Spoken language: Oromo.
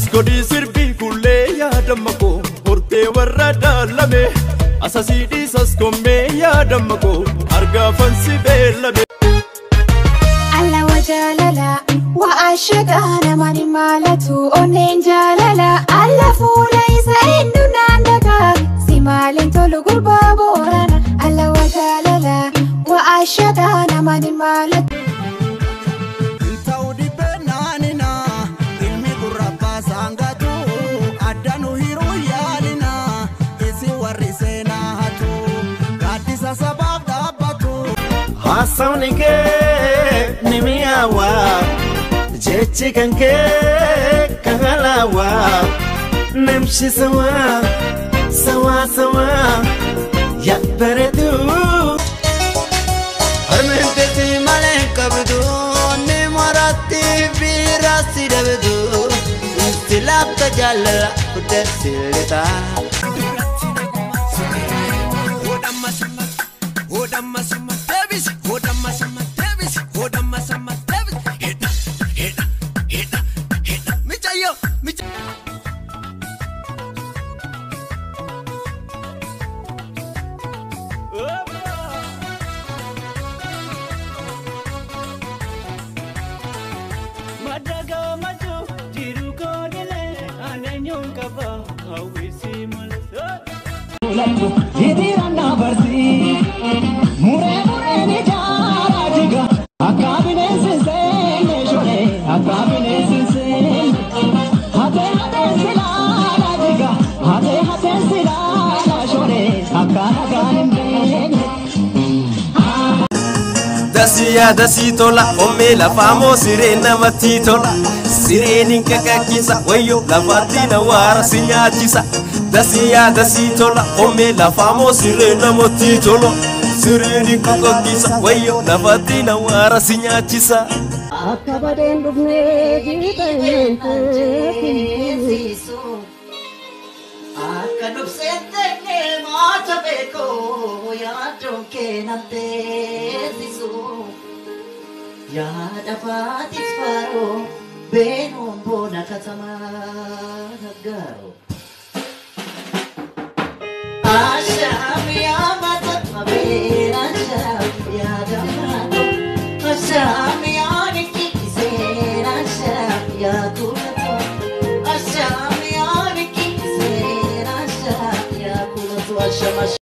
Askodii sirbii kullee yaadamma koo hortee warra daalame asasii dhiisas kommee yaadamma koo argaafansi beellame. Alla jaalala waa ashaqaa namani maalatu onneen jaalala alla fuula isa eenyu naan dhagaa si maaliin tolu gurbaa boorana alla jaalala waa ashaqaa namani maalatu. Haasawni kee ni mi'aawaa jechi kan kee kan halaawaa namshi sawaa sawaa sawaa yaa bareedu. Harmeen teessii malee hin qabdu ni maratti biiraa si dhabdu si laafta jaalala fuddee si lixaa. Dasiyaa dasii tola hommee lafaa moo siree namatti tola sireen hin kakakkisa wayyoo lafaatti na waara si nyaachisa dasiyaa dasii tola hommee lafaa moo siree namatti tola sireen hin kakakkisa wayyoo lafaatti na waara si nyaachisa. Akka badeen dhufnee jiidheen teessisu. Akka dhufseen teenyee maata beekoo yaaddoon kee nan teessisu. Yaada faatis faaroo beenuun boona katamaa naggaaroo. Ashaam yaa mata mabeen ashaam yaada maatoo ashaam yaa nikkiseen ashaam yaa kulatoo ashaam yaa nikkiseen ashaam yaa kulatoo ashaam ashaam.